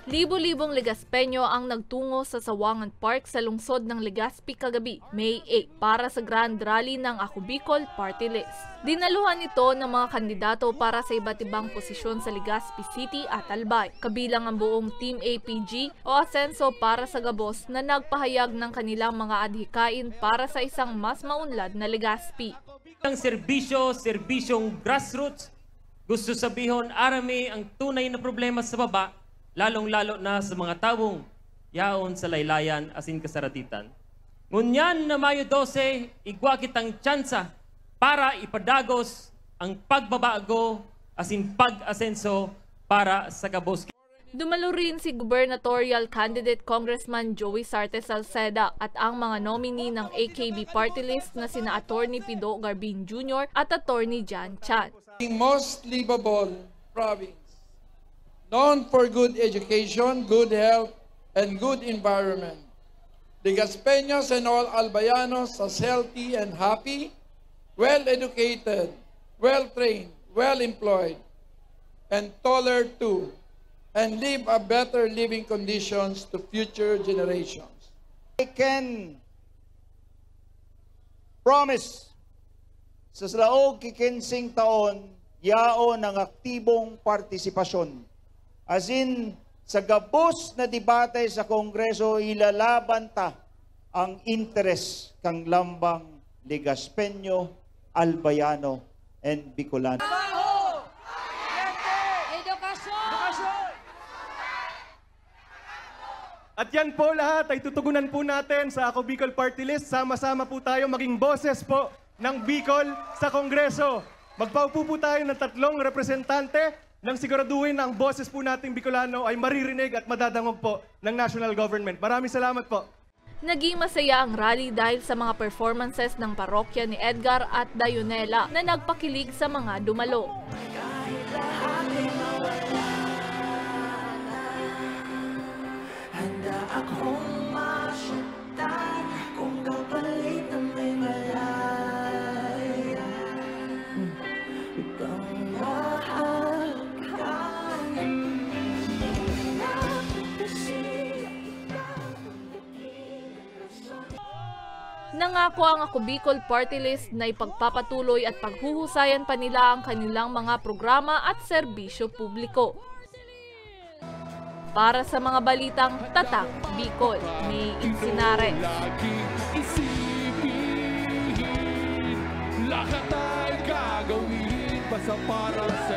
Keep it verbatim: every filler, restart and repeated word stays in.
Libo-libong Legaspeño ang nagtungo sa Sawangan Park sa lungsod ng Legazpi kagabi, May eight, para sa Grand Rally ng Ako Bicol Party List. Dinaluhan ito ng mga kandidato para sa iba't ibang posisyon sa Legazpi City at Albay, kabilang ang buong Team A P G o Asenso para sa gabos na nagpahayag ng kanilang mga adhikain para sa isang mas maunlad na Legazpi. Ang serbisyo, serbisyong grassroots, gusto sabihon, arami ang tunay na problema sa baba, lalong-lalo na sa mga tawong yaon sa laylayan asin kasaratitan. Ngunyan na Mayo dose, igwa kitang tsansa para ipadagos ang pagbabago asin pag-asenso para sa gabos. Dumalo rin si gubernatorial candidate Congressman Joey Sarte Salceda at ang mga nominee ng A K B party list na sina Attorney Pido Garbin Junior at Attorney Jan Chan. Most livable province, known for good education, good health, and good environment. Legaspeños and all Albayanos as healthy and happy, well-educated, well-trained, well-employed, and taller too, and leave a better living conditions to future generations. I can promise sa laog ki kinseng taon, yaon ang aktibong partisipasyon. As in, sa gabos na debate sa Kongreso, ilalaban ta ang interes kan lambang Legaspeño, Albayano, and Bicolano. Edukasyon! At yan po lahat ay tutugunan po natin sa Ako Bicol Party List. Sama-sama po tayo maging boses po ng Bicol sa Kongreso. Magpaupo po tayo ng tatlong representante nang siguraduhin na ang boses po nating Bicolano ay maririnig at madadangog po ng national government. Maraming salamat po. Naging masaya ang rally dahil sa mga performances ng parokya ni Edgar at Dayonela na nagpakilig sa mga dumalo. Handa akong masaktan kung kapalit na may malaya. Ikaw mahal ka, hindi na kasi ikaw ang naging rason. Nangako ang Ako Bicol Party List na ipagpapatuloy at paghuhusayan pa nila ang kanilang mga programa at serbisyo publiko. Para sa mga balitang Tatak Bicol, May Insinares. Laging isipin, lahat ay gagawin basta para sa